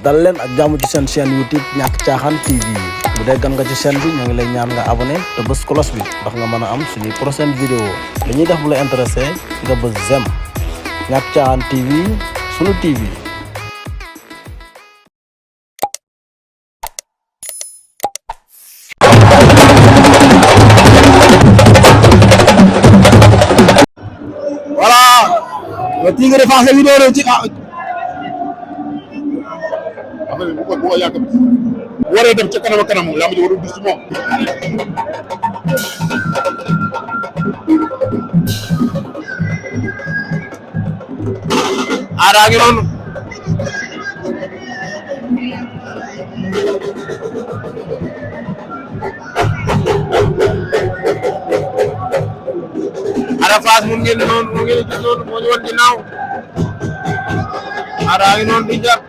dal leen ak jàmm ci seen chaîne YouTube Ñàkk Caaxaan TV bu dee gan nga ci chaîne bi ñoo ngi lay ñaan nga abonné te bës cloche bi ndax nga mën a am suñuy prochaine vidéo li ñuy def bu la intéressé nga bës j'aime. Ñàkk Caaxaan TV sunu TV. Voilà, le Tigre de Fass vidéo de ci affaire bu ko yàgg bu waree dem ca kanam lamb ji warul dus ci moom Ada ngi noonu Ada Fass mu ngeen gis noonu moo ñu woon ginnaaw Ada ngi noonu di jar